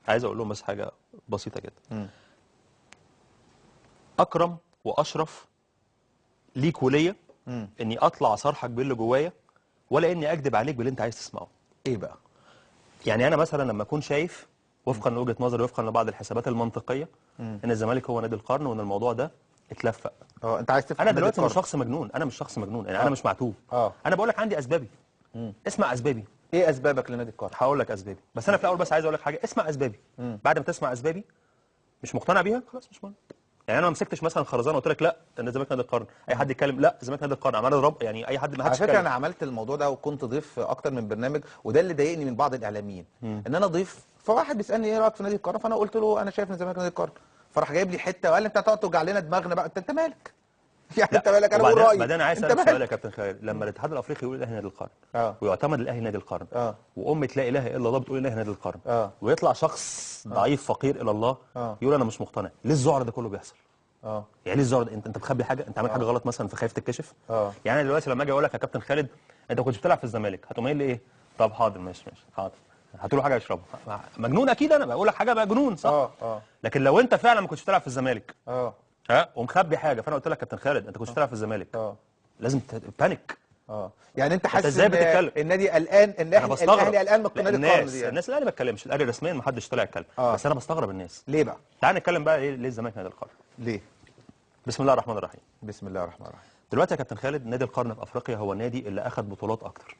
عايز اقول لهم بس حاجة بسيطة جدا. اكرم واشرف ليك وليا اني اطلع صرحك باللي جوايا، ولا اني اكذب عليك باللي انت عايز تسمعه. ايه بقى؟ يعني انا مثلا لما اكون شايف وفقا لوجهه نظري، وفقا لبعض الحسابات المنطقية، ان الزمالك هو نادي القرن وان الموضوع ده اتلفق. انت عايز تفهم؟ انا دلوقتي مش شخص مجنون، انا مش شخص مجنون، يعني انا مش معتوه. انا بقول لك عندي اسبابي. اسمع اسبابي. ايه اسبابك لنادي القرن؟ هقول لك اسبابي، بس انا في الاول بس عايز اقول لك حاجة. اسمع اسبابي. بعد ما تسمع اسبابي مش مقتنع بيها، خلاص مش مهم. يعني انا ما مسكتش مثلا خرزانه وقلت لك لا ان الزمالك نادي القرن، اي حد يتكلم لا الزمالك نادي القرن، عمال اضرب يعني اي حد، ما حدش. على فكرة انا عملت الموضوع ده وكنت ضيف اكتر من برنامج، وده اللي ضايقني من بعض الاعلاميين، ان انا ضيف فواحد بيسالني ايه رايك في نادي القرن، فانا قلت له انا شايف ان الزمالك نادي القرن، فراح جايب لي حتة وقال لي انت هتقعد توجع لنا دماغنا بقى، انت مالك؟ يعني انت مالك؟ انا بقول رايي. بعدين انا عايز اسالك سؤال يا كابتن خالد، لما الاتحاد الافريقي يقول الاهلي نادي القرن، ويعتمد الاهلي نادي القرن، وامه لا اله الا الله بتقول الاهلي نادي القرن، ويطلع شخص ضعيف فقير الى الله يقول انا مش مقتنع، ليه الذعر ده كله بيحصل؟ يعني ليه الذعر ده؟ انت مخبي حاجة؟ انت عامل حاجة غلط مثلا فخايف تتكشف؟ يعني انا دلوقتي لما اجي اقول لك يا كابتن خالد انت كنت بتلعب في الزمالك، هتقوم قايل لي ايه؟ طب حاضر ماشي ماشي حاضر، هاتوا له حاجة يشربها. مجنون اكيد، انا بقول لك حاجة مجنون صح؟ لكن لو انت فعلا ما كنتش بتلعب في الزمالك ومخبي حاجة، فانا قلت لك كابتن خالد انت كنت بتلعب في الزمالك، لازم panic. يعني انت حاسس ان النادي قلقان، ان الاهلي قلقان من نادي القرن دي؟ يعني. الناس الاهلي ما اتكلمش، الاهلي رسميا ما حدش طلع يتكلم، بس انا بستغرب الناس. ليه بقى؟ تعال نتكلم بقى ليه الزمالك نادي القرن؟ ليه؟ بسم الله الرحمن الرحيم. بسم الله الرحمن الرحيم. دلوقتي يا كابتن خالد نادي القرن في افريقيا هو النادي اللي اخذ بطولات اكتر.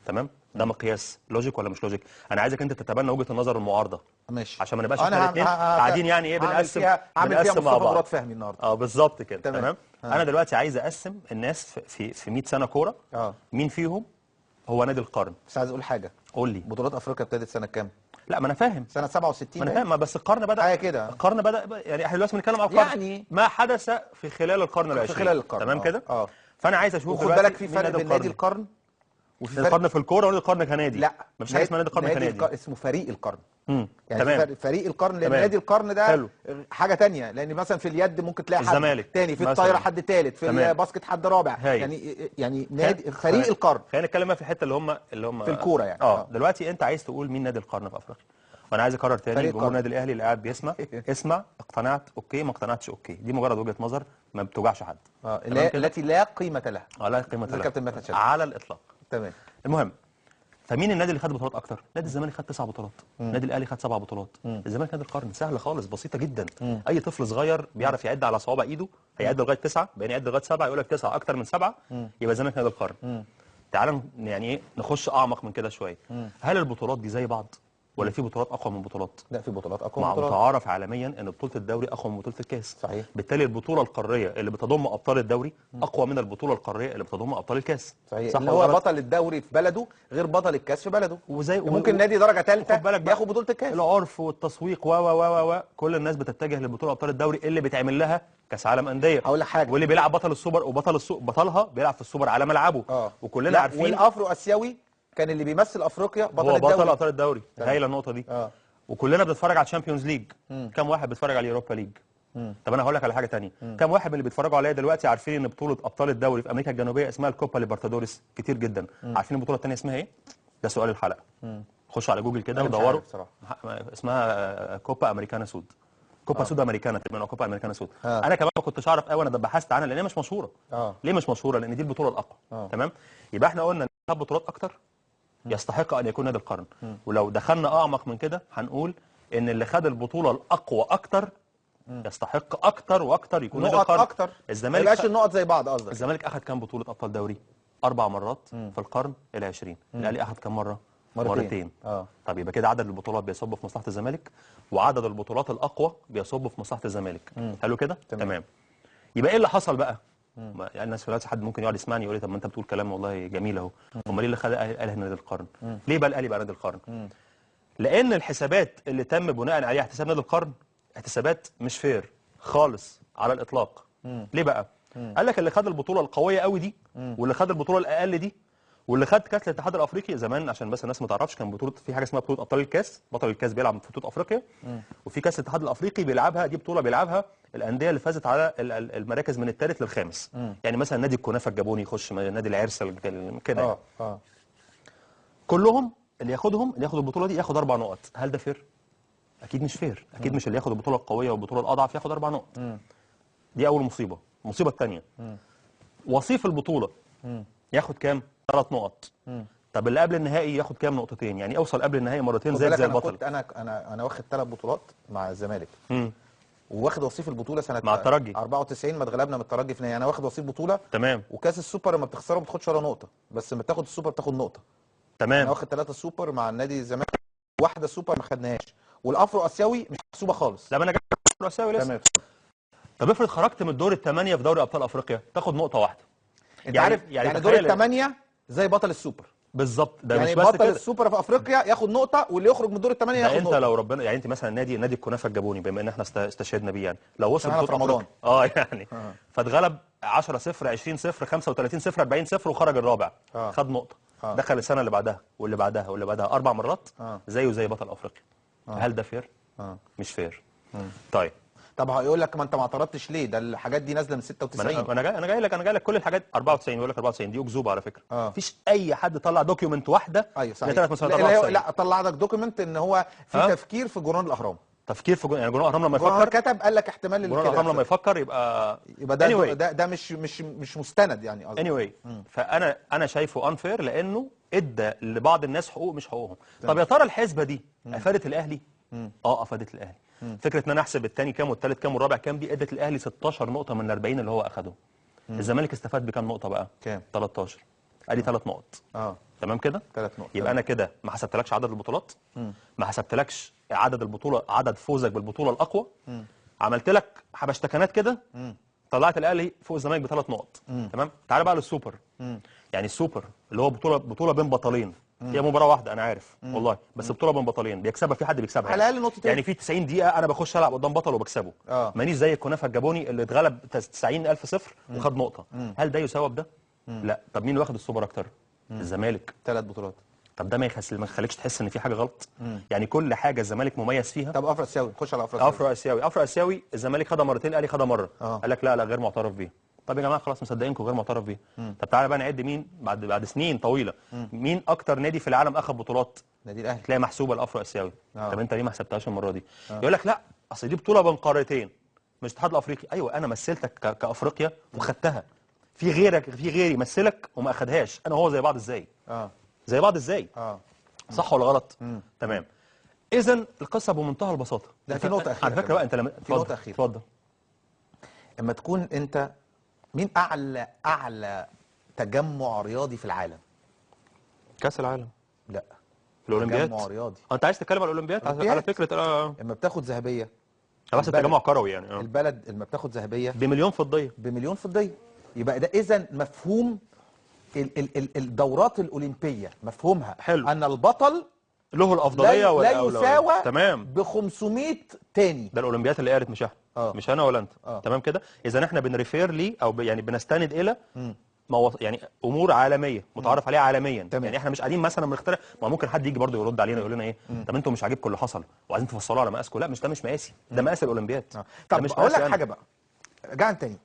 تمام؟ ده مقياس logic ولا مش logic؟ انا عايزك انت تتبنى وجهه النظر المعارضة. ماشي. عشان ما نبقاش احنا الاثنين قاعدين يعني ايه بنقسم بنقسم مع بعض. مراد فهمي النهارده. بالظبط كده. تمام. انا دلوقتي عايز اقسم الناس في 100 سنة كورة، مين فيهم هو نادي القرن؟ بس عايز اقول حاجة. قول لي. بطولات افريقيا ابتدت سنة كام؟ لا ما انا فاهم. سنة 67. ما انا فاهم، بس القرن بدا حاجة كده. القرن بدا، يعني احنا دلوقتي بنتكلم على القرن، يعني ما حدث في خلال القرن العشرين. في خلال القرن. تمام كده؟ فانا عايز اشوف دلوقتي. وخد بالك في فرق بين نادي القرن وفي القرن في الكورة ونادي القرن كنادي. لا مفيش حاجة اسمها نادي القرن كنادي، اسمه فريق القرن. يعني تمام. فريق القرن، لان نادي القرن ده حلو. حاجة ثانية، لان مثلا في اليد ممكن تلاقي حد تاني، في الطايره حد ثالث، في ال basket حد رابع. يعني نادي فريق القرن. خلينا نتكلم بقى في الحتة اللي هم في الكورة يعني. دلوقتي انت عايز تقول مين نادي القرن في افريقيا؟ وانا عايز اكرر تاني، جمهور النادي الاهلي اللي قاعد بيسمع، اسمع، اقتنعت okay، ما اقتنعتش okay، دي مجرد وجهه نظر ما بتوجعش حد. التي لا قيمة لها. لا قيمة لها على الاطلاق. تمام. المهم، فمين النادي اللي خد بطولات اكتر؟ نادي الزمالك خد 9 بطولات، النادي الاهلي خد 7 بطولات. الزمالك نادي القرن، سهلة خالص، بسيطة جدا. اي طفل صغير بيعرف يعد على صوابع ايده، هيعد لغاية 9، بعدين يعد لغاية 7، يقول لك 9 اكتر من 7، يبقى الزمالك نادي القرن. تعال يعني ايه نخش اعمق من كده شوية. هل البطولات دي زي بعض ولا في بطولات اقوى من بطولات؟ لا، في بطولات اقوى من بطولات. متعارف عالميا ان بطوله الدوري اقوى من بطوله الكاس. صحيح. بالتالي البطولة القارية اللي بتضم ابطال الدوري اقوى من البطولة القارية اللي بتضم ابطال الكاس. صحيح. صح، اللي هو بطل الدوري في بلده غير بطل الكاس في بلده. وزي ممكن نادي درجه ثالثة ياخد بطوله الكاس. العرف والتسويق و و و كل الناس بتتجه لبطولة ابطال الدوري اللي بيتعمل لها كاس عالم اندية. هقول لك حاجة، واللي بيلعب بطل السوبر وبطل بطلها بيلعب في السوبر على ملعبه. وكلنا عارفين. والافرو اسيوي كان اللي بيمثل افريقيا بطل الدوري، هو بطل ابطال الدوري. هايلة النقطة دي. وكلنا بنتفرج على ال Champions League. كم واحد بيتفرج على ال Europa League؟ طب انا هقول لك على حاجة ثانية. كم واحد من اللي بيتفرجوا عليا دلوقتي عارفين ان بطوله ابطال الدوري في امريكا الجنوبية اسمها الكوبا ليبرتادوريس؟ كتير جدا. عارفين البطولة الثانية اسمها ايه؟ ده سؤال الحلقة. خشوا على جوجل كده ودوروا. اسمها كوبا امريكانا سود. كوبا سود امريكانا تقريبا، او كوبا امريكانا سود. انا كمان ما كنتش اعرف قوي، انا بحثت عنها لان هي مش مشهورة. ليه مش مشهورة؟ لان دي البطولة الاقوى. تمام. يبقى احنا قلنا ان بطولات اكتر يستحق ان يكون نادي القرن. ولو دخلنا اعمق من كده هنقول ان اللي خد البطولة الاقوى اكتر يستحق اكتر واكتر يكون نادي القرن اكتر. الزمالك ما يبقاش النقط زي بعض. قصدك الزمالك اخذ كام بطوله ابطال دوري؟ 4 مرات في القرن العشرين. الاهلي اخذ كام مرة؟ مرتين. طب يبقى كده عدد البطولات بيصب في مصلحة الزمالك، وعدد البطولات الاقوى بيصب في مصلحة الزمالك. حلو كده؟ تمام. يبقى ايه اللي حصل بقى؟ يعني الناس دلوقتي حد ممكن يقعد يسمعني يقول لي طب ما انت بتقول كلام والله جميل اهو، امال ايه اللي خلى الاهلي نادي القرن؟ ليه بقى الاهلي بقى نادي القرن؟ لان الحسابات اللي تم بناء عليها احتساب نادي القرن احتسابات مش fair خالص على الاطلاق. ليه بقى؟ قال لك اللي خد البطولة القوية قوي دي، واللي خد البطولة الاقل دي، واللي خد كاس الاتحاد الافريقي زمان، عشان بس الناس ما تعرفش، كان بطوله، في حاجة اسمها بطوله ابطال الكاس، بطل الكاس بيلعب في بطوله افريقيا، وفي كاس الاتحاد الافريقي بيلعبها، دي بطوله بيلعبها الاندية اللي فازت على المراكز من الثالث للخامس. يعني مثلا نادي الكنافه الجابوني يخش، نادي العرسه كده. كلهم اللي ياخدهم، اللي ياخد البطولة دي ياخد 4 نقط. هل ده fair؟ اكيد مش fair، اكيد مش اللي ياخد البطولة القوية والبطوله الاضعف ياخد 4 نقط. دي اول مصيبة. المصيبة الثانية، وصيف البطولة ياخد كام؟ 3 نقط. طب اللي قبل النهائي ياخد كام؟ نقطتين. يعني اوصل قبل النهائي مرتين زي البطل. كنت انا واخد 3 بطولات مع الزمالك، وواخد وصيف البطولة سنة مع الترجي 94 ما اتغلبنا من الترجي في النهائي. انا واخد وصيف بطوله، تمام، وكاس السوبر لما بتخسره ما بتاخدش ولا نقطة، بس لما بتاخد السوبر بتاخد نقطة، تمام. انا واخد 3 سوبر مع النادي الزمالك، واحدة سوبر ما خدناهاش، والافرو اسيوي مش محسوبة خالص. لا ما انا جاي افرو اسيوي لسه، تمام. طب افرض خرجت من الدور الثمانية في دوري ابطال افريقيا تاخد نقطة واحدة. انت عارف يعني دور الثمانية زي بطل السوبر بالظبط. ده يعني مش بس بطل كده، السوبر في افريقيا ياخد نقطة، واللي يخرج من دور الثمانية ياخد انت نقطة. لو ربنا يعني انت مثلا نادي الكنافه الجابوني، بما ان احنا استشهدنا بيه، يعني لو وصل في رمضان يعني فاتغلب 10-0 20-0 35-0 40-0 وخرج الرابع، خد نقطة. دخل السنة اللي بعدها واللي بعدها واللي بعدها 4 مرات، زيه زي بطل افريقيا. هل ده fair؟ مش fair. طيب طب هيقول لك ما انت ما اعترضتش ليه؟ ده الحاجات دي نازله من 96. انا جاي لك كل الحاجات. 94 يقول لك 94 دي اكذوبه على فكرة. مفيش اي حد طلع document واحدة. ايوه صحيح. لا, لا طلع لك document ان هو في تفكير في جورنال الاهرام. تفكير في يعني جورنال الاهرام لما يفكر كتب قال لك احتمال جورنال الاهرام لما يفكر يبقى ده anyway. ده مش مستند يعني قصدي. anyway. فانا شايفه unfair لانه ادى لبعض الناس حقوق مش حقوقهم. طب يا ترى الحسبة دي افادت الاهلي؟ افادت الاهلي. فكرة ان انا احسب الثاني كام والثالث كام والرابع كام دي ادت الاهلي 16 نقطة من ال 40 اللي هو اخده. الزمالك استفاد بكام نقطة بقى؟ كام؟ 13. ادي 3 نقط. تمام كده؟ 3 نقط. يبقى انا كده ما حسبتلكش عدد البطولات، ما حسبتلكش عدد البطولة، عدد فوزك بالبطولة الاقوى. عملت لك حبشتكنات كده، طلعت الاهلي فوق الزمالك ب3 نقط. تمام؟ تعال بقى للسوبر. يعني السوبر اللي هو بطوله بين بطلين، هي مباراة واحدة انا عارف والله، بس بطوله بين بطلين بيكسبها، في حد بيكسبها على الاقل نقطتين. يعني في 90 دقيقة انا بخش العب قدام بطل وبكسبه. مانيش زي الكنافه الجابوني اللي اتغلب 90,000 وخد نقطة. هل ده يساوي بده؟ لا. طب مين اللي واخد السوبر اكتر؟ الزمالك. 3 بطولات. طب ده ما يخليكش تحس ان في حاجة غلط؟ يعني كل حاجة الزمالك مميز فيها. طب افرو اسيوي، خش على افرو اسيوي. افرو اسيوي، افرو اسيوي الزمالك خدها مرتين، الاهلي خدها مرة. قال لك لا لا غير معترف بيه. طب يا جماعة خلاص مصدقينكم غير معترف بيه. طب تعالى بقى نعد مين بعد سنين طويلة، مين اكتر نادي في العالم اخذ بطولات؟ نادي الاهلي. تلاقي محسوبة الافرو اسيوي. طب انت ليه ما حسبتهاش المرة دي؟ يقول لك لا اصل دي بطوله بين قارتين مش الاتحاد الافريقي. ايوه انا مثلتك كافريقيا وخدتها، في غيرك، في غيري مثلك وما اخدهاش، انا وهو زي بعض ازاي؟ زي بعض ازاي؟ صح ولا غلط؟ تمام. اذا القصة بمنتهى البساطة. لا في نقطة اخيرة على فكرة بقى، انت لما في نقطة اخيرة. اتفضل. اما تكون انت مين اعلى تجمع رياضي في العالم؟ كاس العالم؟ لا، الاولمبياد. تجمع رياضي. انت عايز تتكلم على الاولمبياد؟ على فكرة اما بتاخد ذهبية، بس تجمع كروي يعني. البلد اما بتاخد ذهبية بمليون فضية، بمليون فضية، يبقى ده اذا مفهوم الدورات الاولمبية مفهومها حلو. ان البطل له الافضلية ولا لا يساوى، تمام، ب 500 تاني. ده الاولمبياد اللي قالت مش احنا، مش انا ولا انت. تمام كده. اذا احنا بن refer لي او يعني بنستند الى يعني امور عالمية متعارف عليها عالميا. تمام. يعني احنا مش قاعدين مثلا بنخترع. ما ممكن حد يجي برضه يرد علينا يقول لنا ايه، طب انتوا مش عاجبكم اللي حصل وعايزين تفصلوه على مقاسكم. لا، مش ده مش مقاسي، ده مقاس الاولمبياد. طب اقول لك حاجة بقى، رجعنا تاني.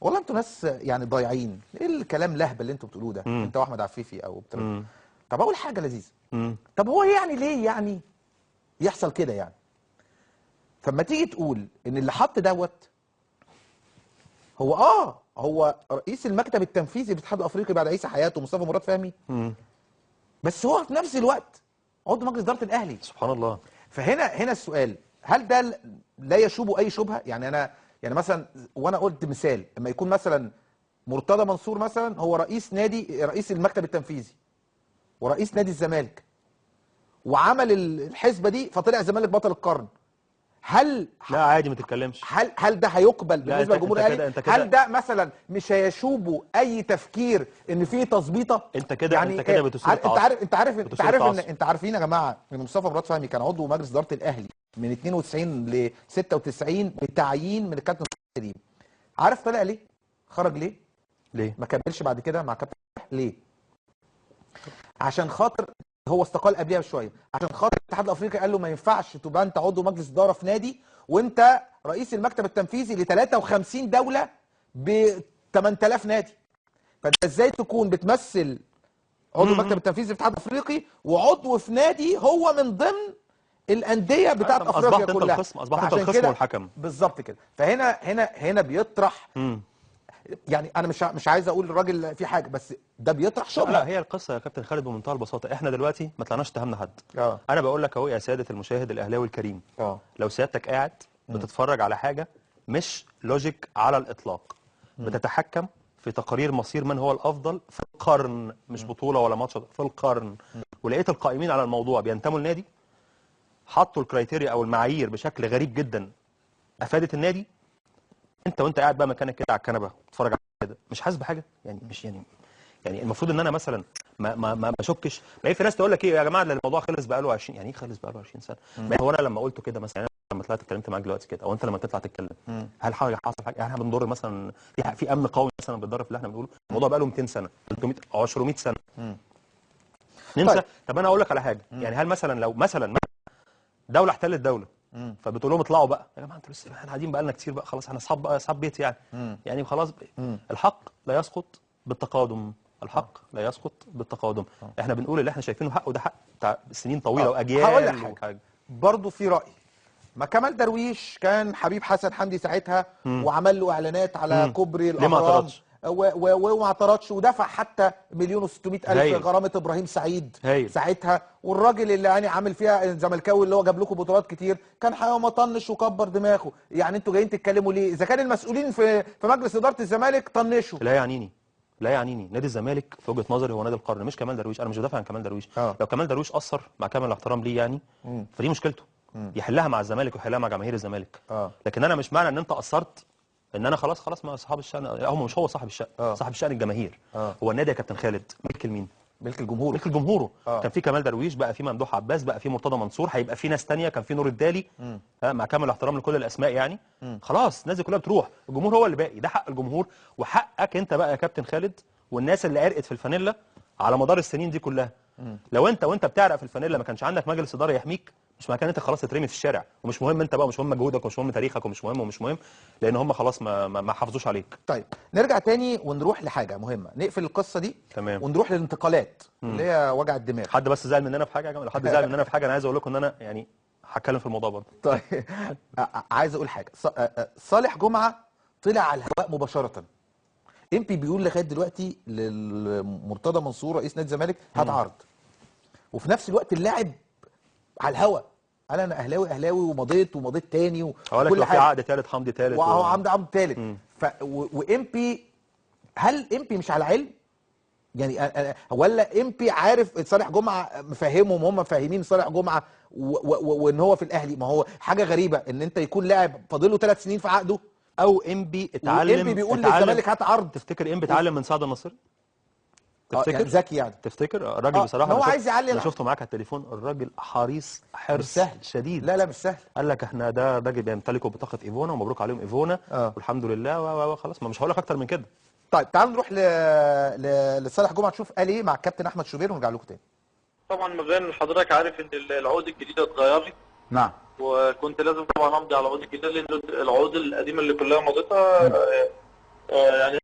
والله انتوا ناس يعني ضايعين، ايه الكلام لهبل اللي انتوا بتقولوه ده؟ انت واحمد عفيفي او بتاع. طب اقول حاجة لذيذة. طب هو يعني ليه يعني يحصل كده يعني؟ فما تيجي تقول ان اللي حط دوت هو هو رئيس المكتب التنفيذي للاتحاد الافريقي بعد عيسى حياته مصطفى مراد فهمي، بس هو في نفس الوقت عضو مجلس ادارة الاهلي. سبحان الله. فهنا السؤال، هل ده لا يشوبه اي شبهه؟ يعني انا يعني مثلا، وانا قلت مثال، لما يكون مثلا مرتضى منصور مثلا هو رئيس نادي، رئيس المكتب التنفيذي ورئيس نادي الزمالك، وعمل الحسبة دي فطلع الزمالك بطل القرن، هل لا عادي ما تتكلمش؟ هل ده هيقبل بالنسبة للجمهور الاهلي؟ هل ده مثلا مش هيشوبه اي تفكير ان في تظبيطه؟ انت كده يعني انت كده بتثير التعصب. انت عارف انت عارف ان انت عارفين يا جماعة ان مصطفى مراد فهمي كان عضو مجلس ادارة الاهلي من 92 ل 96 بتعيين من الكابتن سليم. عارف طلع ليه؟ خرج ليه؟ ليه؟ ما كملش بعد كده مع كابتن ليه؟ عشان خاطر هو استقال قبلها بشوية، عشان خاطر الاتحاد الافريقي قال له ما ينفعش تبقى انت عضو مجلس ادارة في نادي وانت رئيس المكتب التنفيذي ل 53 دولة ب 8000 نادي. فانت ازاي تكون بتمثل عضو المكتب التنفيذي في الاتحاد الافريقي وعضو في نادي هو من ضمن الاندية بتاعت افريقيا كلها. اصبحت انت الخصم والحكم بالظبط كده. فهنا هنا هنا بيطرح يعني انا مش عايز اقول للراجل في حاجة، بس ده بيطرح شبهه. لا هي القصة يا كابتن خالد بمنتهى البساطة، احنا دلوقتي ما طلعناش اتهمنا حد. انا بقول لك اهو يا سيادة المشاهد الاهلاوي الكريم، لو سيادتك قاعد بتتفرج على حاجة مش logic على الاطلاق، بتتحكم في تقارير مصير من هو الافضل في القرن، مش بطوله ولا ماتش، في القرن، ولقيت القائمين على الموضوع بينتموا لنادي، حطوا ال criteria او المعايير بشكل غريب جدا افادت النادي، انت وانت قاعد بقى مكانك كده على الكنبة بتتفرج على كده مش حاسس بحاجة يعني، مش يعني المفروض ان انا مثلا ما اشكش. ما في ناس تقول لك ايه يا جماعة الموضوع خلص بقى له 20، يعني ايه خلص بقى له 20 سنة؟ ما هو انا لما قلته كده مثلا، يعني لما طلعت اتكلمت معاك دلوقتي كده، او انت لما تطلع تتكلم، هل حاجة حصل حاجة؟ يعني احنا بنضر مثلا في امن قومي مثلا بيتضرب في اللي احنا بنقوله؟ الموضوع بقى له 200 سنة، 300 200 سنة. ننسى. طيب. طب انا اقول لك على حاجة، يعني هل مثلا لو مثلا دولة احتلت دولة فبتقول لهم اطلعوا بقى يا جماعة، انتوا لسه احنا قاعدين بقى لنا كتير بقى، خلاص احنا اصحاب بقى، اصحاب بيت يعني، يعني خلاص. الحق لا يسقط بالتقادم، الحق لا يسقط بالتقادم. احنا بنقول اللي احنا شايفينه حق، وده حق بتاع سنين طويلة واجيال. هقول لك حاجة برضه في رايي، ما كمال درويش كان حبيب حسن حمدي ساعتها وعمل له اعلانات على كوبري الاهرام، ليه ما اعترضش؟ وما اعترضش، ودفع حتى 1,600,000 غرامة ابراهيم سعيد ساعتها. والراجل اللي يعني عامل فيها الزملكاوي اللي هو جاب لكم بطولات كتير كان حقيقة ما طنش وكبر دماغه. يعني انتوا جايين تتكلموا ليه اذا كان المسؤولين في مجلس ادارة الزمالك طنشوا؟ لا يعنيني، لا يعنيني. نادي الزمالك في وجهه نظري هو نادي القرن، مش كمال درويش. انا مش بدافع عن كمال درويش. لو كمال درويش قصر، مع كامل الاحترام ليه يعني، فدي مشكلته، يحلها مع الزمالك ويحلها مع جماهير الزمالك. لكن انا مش معنى ان انت قصرت ان انا خلاص مع اصحاب الشأن. هم مش هو صاحب الشأن، صاحب الشأن الجماهير. هو النادي يا كابتن خالد ملك لمين؟ ملك الجمهور، ملك الجمهور. كان في كمال درويش، بقى في ممدوح عباس، بقى في مرتضى منصور، هيبقى في ناس ثانية، كان في نور الدالي، مع كامل الاحترام لكل الاسماء يعني. خلاص الناس دي كلها بتروح، الجمهور هو اللي باقي. ده حق الجمهور وحقك انت بقى يا كابتن خالد، والناس اللي عرقت في الفانيلا على مدار السنين دي كلها. لو انت وانت بتعرق في الفانيلا ما كانش عندك مجلس ادارة يحميك، مش معنى انت خلاص تترمي في الشارع، ومش مهم انت بقى، مش مهم مجهودك، ومش مهم تاريخك، ومش مهم ومش مهم، لان هم خلاص ما حافظوش عليك. طيب نرجع تاني ونروح لحاجة مهمة، نقفل القصة دي. تمام. ونروح للانتقالات اللي هي وجع الدماغ. حد بس زعل مننا في حاجة يا جماعة؟ لو حد زعل مننا في حاجة انا عايز اقول لكم ان انا يعني هتكلم في الموضوع برضه. طيب عايز اقول حاجة، صالح جمعه طلع على الهواء مباشرة. امبي بيقول لغاية دلوقتي لمرتضى منصور رئيس نادي الزمالك هات عرض، وفي نفس الوقت اللاعب على الهوا قال انا اهلاوي اهلاوي ومضيت ومضيت تاني وكل حاجة. في عقد ثالث، حمدي ثالث، وهو عقد ثالث. وامبي، هل امبي مش على علم يعني، ولا امبي عارف صالح جمعه مفهمهم، هم فاهمين صالح جمعه وان هو في الاهلي؟ ما هو حاجة غريبة ان انت يكون لاعب فاضل له 3 سنين في عقده، او امبي اتعلم، امبي بيقول للزمالك هات عرض. تفتكر امبي اتعلم من سعد النصر؟ تفتكر يعني ذكي يعني؟ تفتكر الراجل بصراحة هو عايز يعلي. انا شفته معاك على التليفون، الراجل حريص حرص سهل شديد. لا لا مش سهل. قال لك احنا ده راجل بيمتلكوا بطاقة ايفونا، ومبروك عليهم ايفونا، والحمد لله وخلاص، ما مش هقول لك اكتر من كده. طيب تعالوا نروح لصالح جمعه نشوف قال ايه مع الكابتن احمد شوبير ونرجع لكم تاني. طبعا مبدئيا حضرتك عارف ان العقود الجديدة اتغيرت. نعم. وكنت لازم طبعا امضي على العقود الجديدة، لان العقود القديمة اللي كلها مضيتها يعني